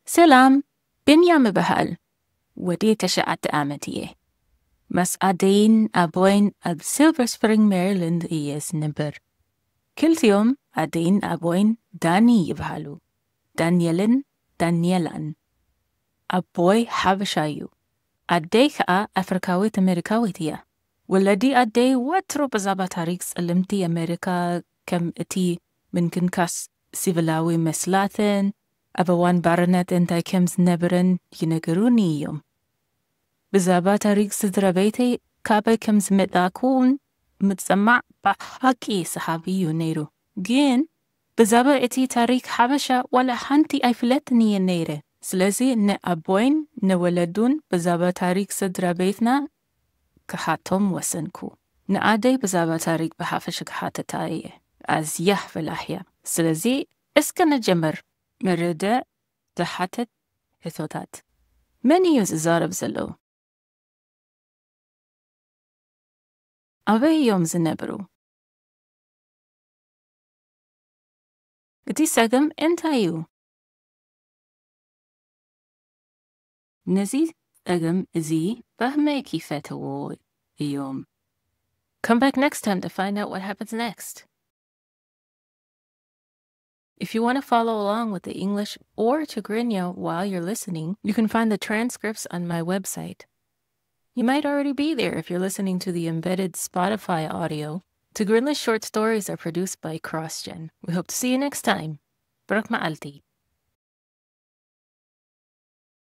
ሰላም፣ ብንያም እበሃል። ወዲ ተሽዓተ ዓመት እየ። ምስ ኣደይን ኣቦይን ኣብ ሲልቨር ስፕሪንግ ሜሪላንድ እየ ዝነብር። ክልቲኦም ኣደይን ኣቦይን ዳኒ ይበሃሉ። ዳንኤልን ዳንኤላን። ኣቦይ ሓበሻ እዩ። ኣደይ ከኣ ኣፍሪካዊት ኣሜሪካዊት እያ። ወለዲ ኣደይ ወትሩ ብዛዕባ ታሪክ ጸለምቲ ኣሜሪካ፣ ከም እቲ ምንክንካስ ሲቪላዊ መስላትን ኣብ እዋን ባርነት እንታይ ከም ዝነበረን ይነግሩኒ እዮም። ብዛዕባ ታሪክ ስድራ ቤተይ ካበይ ከም ዝመጻእኩን ምጽማዕ ብሓቂ ሰሓቢ እዩ ነይሩ። ግን ብዛዕባ እቲ ታሪክ ሓበሻ ዋላ ሓንቲ ኣይፍለጥን እየ ነይረ። ስለዚ ንኣቦይን ንወለዱን ብዛዕባ ታሪክ ስድራ ቤትና ክሓቶም ወሰንኩ። ንኣደይ ብዛዕባ ታሪክ ብሓፈሻ ክሓተታ እየ። ኣዝያ ፈላሕ እያ። ስለዚ እስከ ንጀምር። መረዳእ ዝሓትት ሕቶታት። መን እዩ ዝዛረብ ዘሎ? ኣበይ እዮም ዝነብሩ? እቲ ጸገም እንታይ እዩ? ነዚ ጸገም እዚ ብኸመይ ክፈትዎ እዮም? Come back next time to find out what happens next. If you want to follow along with the English or Tigrinya while you're listening, you can find the transcripts on my website. You might already be there if you're listening to the embedded Spotify audio. Tigrinya short stories are produced by CrossGen. We hope to see you next time. Brak ma'alti.